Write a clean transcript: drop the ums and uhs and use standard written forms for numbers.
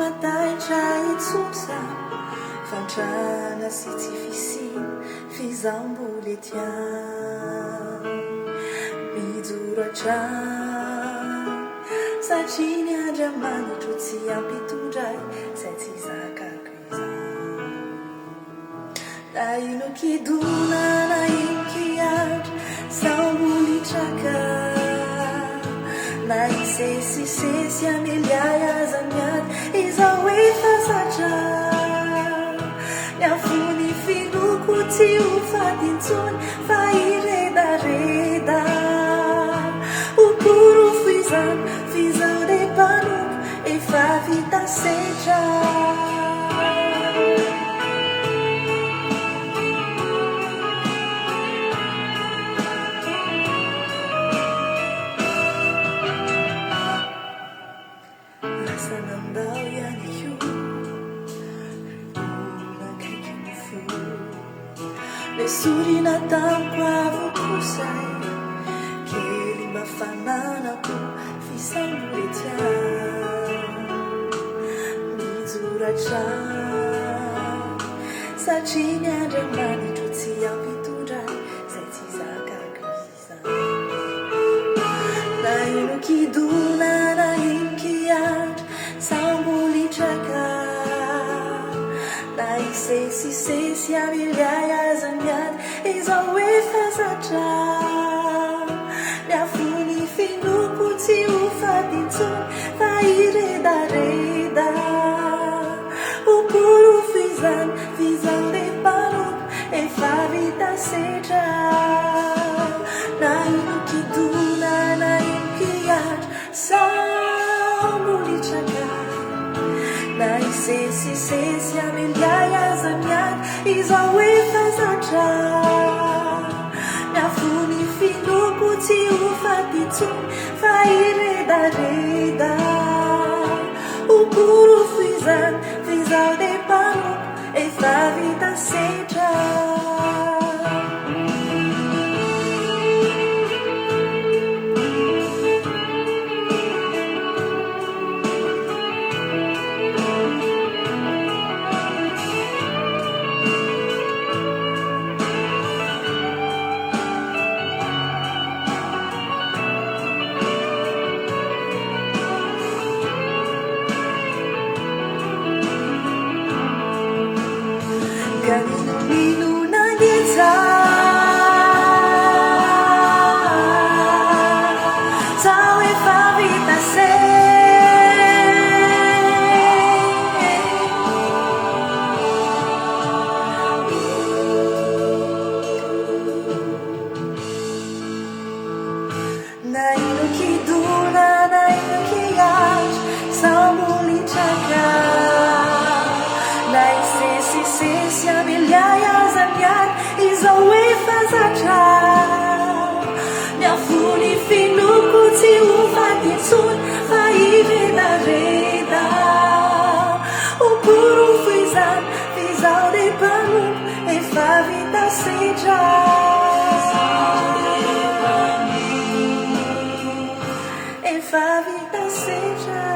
mataitra intsony za Fahantrana sy tsy fisiana f'izaho mbola ety ihany Mijoro hatrany satria ny Andriamanitro tsy hampitondra ahy izay tsy zakako izany Na inon-kidona na inon-kihatra zaho mbola hitraka Na hisesisesy hamely ahy aza ny ady Izaho efa zatra Ny afon'ny finoako tsy ho faty intsony fa hiredareda Ho porofo izany f'izaho dia mpanompo efa vita setra. Lasa nandao ihany koa ireo olona akaiky ny fo. Nesorina tamiko avokoa izay kely mba fananako f'izaho ety Mijoro hatrany satria ny Andriamanitro tsy hampitondra ahy izay tsy zakako izany. Na inon-kidona na inon-kihatra sambo litraka Na hisesisesy hamely ahy aza ny ady izao efa zatra Ny afon'ny finoako tsy ho faty intsony fa hiredareda Ho porofo izany f'izaho dia mpanompo efa vita sedra Na inon-kidona na inon-kihatra sambo litraka Na hisesisesy hamely ahy aza miady izao efa zatra Ny afon'ny finoako tsy ho faty intsony fa hiredareda Ho porofo izany f'izaho dia mpanompo Efa vita sedra. Ka minomino nangeja Zaho efa vita se Na inon-kidona na inon-kihatra sambo litraka Na hisesisesy hamely ahy aza ny ady izao efa zatra Ny afon'ny finoako tsy ho faty intsony fa hiredareda Ho porofo izany f'izaho dia mpanompo efa vita sedra Efa vita sedra.